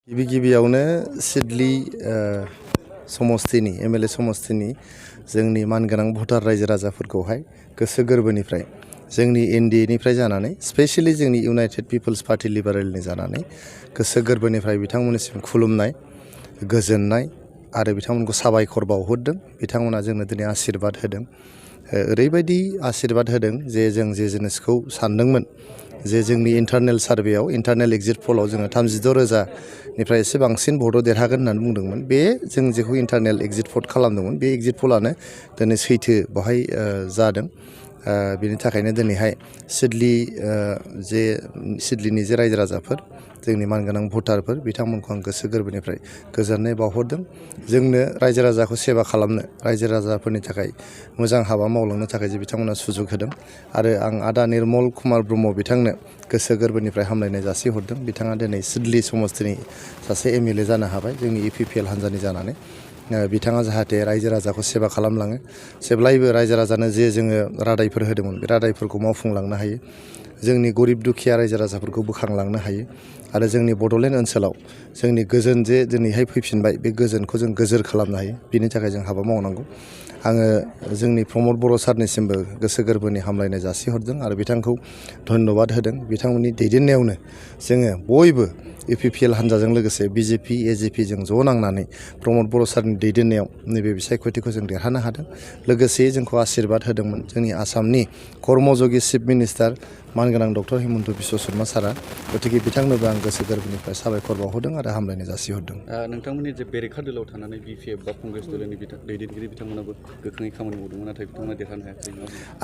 गिबियावनो Siddeley समस्तिनि MLA समस्तिनि जोंनि मानगोनां भटार रायजो राजाफोरखौहाय गोसो गोरबोनिफ्राय जोंनि एनडिएनिफ्राय जानानै स्पेशली जोंनि इउनाइटेड पिपल्स पार्टी लिबारेलनि जानानै गोसो गोरबोनिफ्राय बिथांमोननिसिम खुलुमनाय गोजोननाय आरो बिथांमोनखौ साबायखर बावहरदों। बिथांमोना जोंनो दिनै आशीर्बाद होदों। ओरैबायदि आशीर्बाद होदों जे जों जे जिनिसखौ सानदोंमोन जे जोंनि इन्टारनेल सार्भेयाव इन्टारनेल एग्जिट पलाव जोङो 36,000निफ्राय एसे बांसिन भटआव देरहागोन होननानै बुंदोंमोन। बे जों जेखौ इन्टारनेल एग्जिट पल खालामदोंमोन बे एग्जिट पलानो दिनै सैथो बाहाय जादों। बेनि थाखायनो दिनैहाय सिडलीनि जे रायजो राजाफोर जोंनि मानगोनां भटारफोर बिथांमोनखौ आं गोसो गोरबोनिफ्राय गोजोननाय बावहरदों। जोंनो रायजो राजाखौ सेवा खालामनो रायजो राजाफोरनि थाखाय मोजां हाबा मावलांनो थाखाय जे बिथांमोना सुजुग होदों आरो आं आदा निर्मल कुमार ब्रह्म बिथांनो गोसो गोरबोनिफ्राय हामलायनाय जासिहरदों। बिथाङा दिनै सिडली समस्तिनि सासे एमएलए जानो हाबाय जोंनि इउपिपिएल हान्जानि जानानै। बिथाङा जाहाथे रायजो राजाखौ सेवा खालामलाङो, जेब्लायबो रायजो राजानो जे जोङो रादायफोर होदोंमोन बे रादायफोरखौ मावफुंलांनो हायो, जोंनि गरिब दुखिया रायजो राजाफोरखौ बोखांलांनो हायो आरो जोंनि बड'लेण्ड ओनसोलाव जोंनि गोजोन जे दिनैहाय फैफिनबाय बे गोजोनखौ जों गोजोर खालामनो हायो। बिनि थाखाय जों हाबा मावनांगौ। आङो जोंनि प्रमद बर' सारनिसिमबो गोसो गोरबोनि हामलायनाय जासिहरदों आरो बिथांखौ धन्यबाद होदों। बिथांमोननि दैदेननायावनो जोङो बयबो इउपिपिएल हान्जाजों लोगोसे बिजेपि एजेपि जों ज' नांनानै प्रमद बर' सारनि दैदेननायाव नैबे बिसायख'थिखौ जों देरहानो हादों। लोगोसे जोंखौ आशीर्बाद होदोंमोन जोंनि आसामनि कर्मयोगी चिफ मिनिस्टार मानगोनां डक्टर हिमन्त बिश्व शर्मा सारा। गतिके बिथांनोबो आं गोसो गोरबोनिफ्राय साबायखर बावहरदों आरो हामलायनाय जासिहरदों। नोंथांमोननि जे बेरेखा दोलोआव थानानै बिपिएफ बा कंग्रेस दोलोनि दैदेनगिरि बिथांमोनाबो गोख्रोङै खामानि मावदोंमोन, नाथाय बिथांमोना देरहानो हायाखै।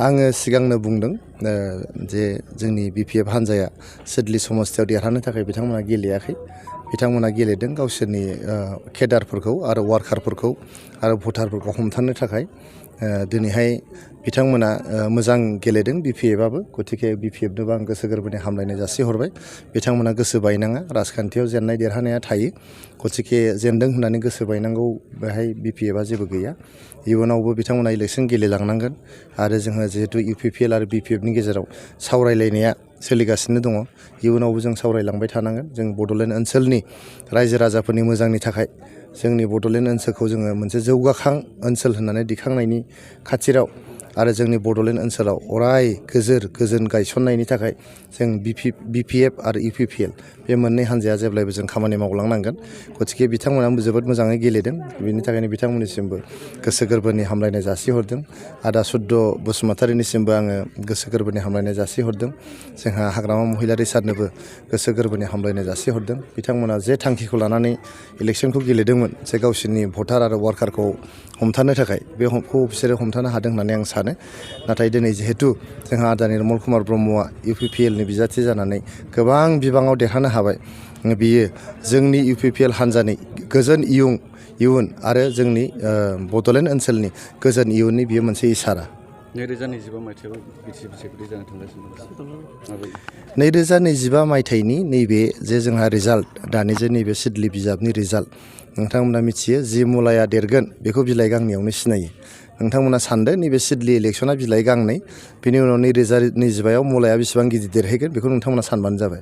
आङो सिगांनो बुंदों जे जोंनि बिपिएफ हान्जाया सिडली समस्तियाव देरहानो थाखाय बिथांमोना गेलेयाखै। बिथांमोना गेलेदों गावसोरनि केडारफोरखौ आरो वार्कारफोरखौ आरो भटारफोरखौ हमथानो थाखाय। दिनैहाय बिथांमोना मोजां गेलेदों बिपिएफआबो। गतिके बिपिएफनोबो आं गोसो गोरबोनि हामलायनाय जासिहरबाय। बिथांमोना गोसो बायनाङा, राजखान्थियाव जेननाय देरहानाया थायो। गतिके जेनदों होननानै गोसो बायनांगौ बेहाय बिपिएफआ जेबो गैया। इयुनावबो बिथांमोना इलेक्सन गेलेलांनांगोन आरो जोङो जिहेतु इउपिपिएल आरो बिपिएफनि गेजेराव सावरायलायनाया सोलिगासिनो दङ। इयुनावबो जों सावरायलांबाय थानांगोन। जों बड'लेण्ड ओनसोलनि रायजो राजाफोरनि मोजांनि थाखाय जोंनि बड'लेण्ड ओनसोलखौ जोङो मोनसे जौगाखां ओनसोल होननानै दिखांनायनि खाथिराव आरो जोंनि बड'लेण्ड ओनसोलाव अराय गोजोन गायसननायनि थाखाय जों बिपिएफ आरो इउपिपिएल बे मोननै हान्जाया जेब्लायबो जों खामानि मावलांनांगोन। गतिके बिथांमोनाबो जोबोद मोजाङै गेलेदों। बेनि थाखायनो बिथांमोननिसिमबो गोसो गोरबोनि हामलायनाय जासिहरदों। आदा सुद्द बसुमतारिनिसिमबो आङो गोसो गोरबोनि हामलायनाय जासिहरदों। जोंहा हाग्रामा महिलारि सारनोबो गोसो गोरबोनि हामलायनाय जासिहरदों। बिथांमोना जे थांखिखौ लानानै इलेक्सनखौ गेलेदोंमोन जे गावसोरनि भटार आरो वार्कारखौ हमथानो थाखाय, बेखौ बिसोरो हमथानो हादों होननानै आं सानो। नाथाय दिनै जिहेतु जोंहा आदा निर्मल कुमार ब्रह्मआ इउपिपिएलनि बिजाथि जानानै गोबां बिबाङाव देरहानो हाबाय, बियो जोंनि इउपिपिएल हान्जानि गोजोन इयुन आरो जोंनि बड'लेण्ड ओनसोलनि गोजोन इयुननि बियो मोनसे इसारा। 2025 मायथाइयाव बिसायख'थि जानो थांगासिनो दं। 2025 मायथाइनि नैबे जे जोंहा रिजाल्ट, दानि जे नैबे सिडली बिजाबनि रिजाल्ट, नोंथांमोना मिथियो जि मुलाया देरगोन बेखौ बिलाइ गांनैयावनो सिनायो। नोंथांमोना सानदो नैबे सिडली इलेक्सना बिलाइ गांनै, बिनि उनाव 2025आव मुलाया बेसेबां गिदिर देरहैगोन बेखौ नोंथांमोना सानबानो जाबाय।